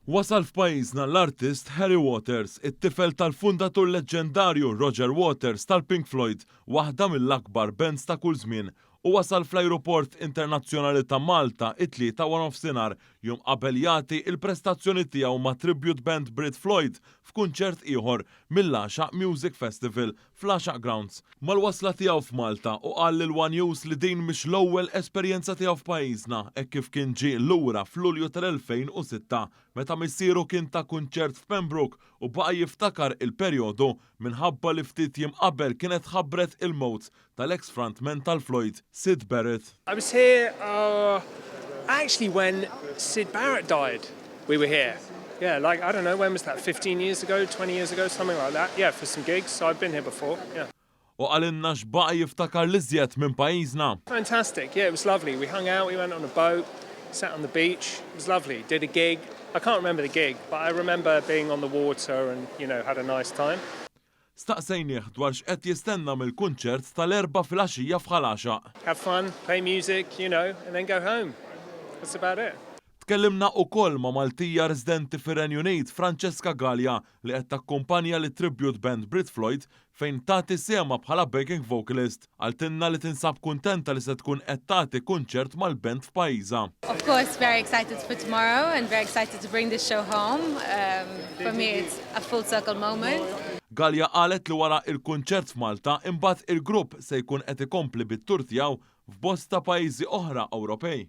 Wasal f'pajjiżna l-artist Harry Waters, it-tifel tal-fundatur leġġendarju Roger Waters tal-Pink Floyd, waħda mill-akbar bands ta' kull żmien, u wasal fl-Ajruport Internazzjonali ta' Malta it-Tlieta waranofsinhar, jum qabel jagħti il-prestazzjoni tiegħu ma' tribute band Brit Floyd f'kunċert ieħor mill-Għaxaq Music Festival fl-Għaxaq Grounds. Mal-wasla tiegħu f'Malta u qal lil One News li din mhix l-ewwel esperjenza tiegħu f'pajjiżna, hekk kif kien ġie lura f'Lulju tal-2006 meta missieru kien ta kunċert f'Pembroke u baqa' jiftakar il-perjodu minħabba li ftit jiem qabel kienet ħabbret il-mewt tal-ex frontman tal-Floyd, Syd Barrett. I was here actually when Syd Barrett died. We were here. Yeah, like, I don't know, when was that? 15 years ago, 20 years ago, something like that. Yeah, for some gigs. So I've been here before. Yeah. U qalilna x'baqa' jiftakar l-iżjed minn pajjiżna. Fantastic. Yeah, it was lovely. We hung out, we went on a boat, sat on the beach. It was lovely. Did a gig. I can't remember the gig, but I remember being on the water and had a nice time. Staqsejnieh dwar x'qed jistenna mill-kunċert tal-Erbgħa filgħaxija f'Ħal Għaxaq. Have fun, play music, and then go home. That's about it. Tkellimna ukoll ma' Maltija residenti fir-Renju Unit, Francesca Gallia, li qed takkumpanja lit tribute band Brit Floyd fejn tagħti sehemha bħala backing vocalist. Qaltilna li tinsab kuntenta li se tkun qed tagħti kunċert mal-band f'pajjiżha. Of course, very excited for tomorrow and very excited to bring this show home. For me, it's a full circle moment. Gallia qalet li wara il-kunċert f'Malta imbagħad il-grupp se jkun qed ikompli bit-tur tiegħu f'bosta pajjiżi oħra Ewropej.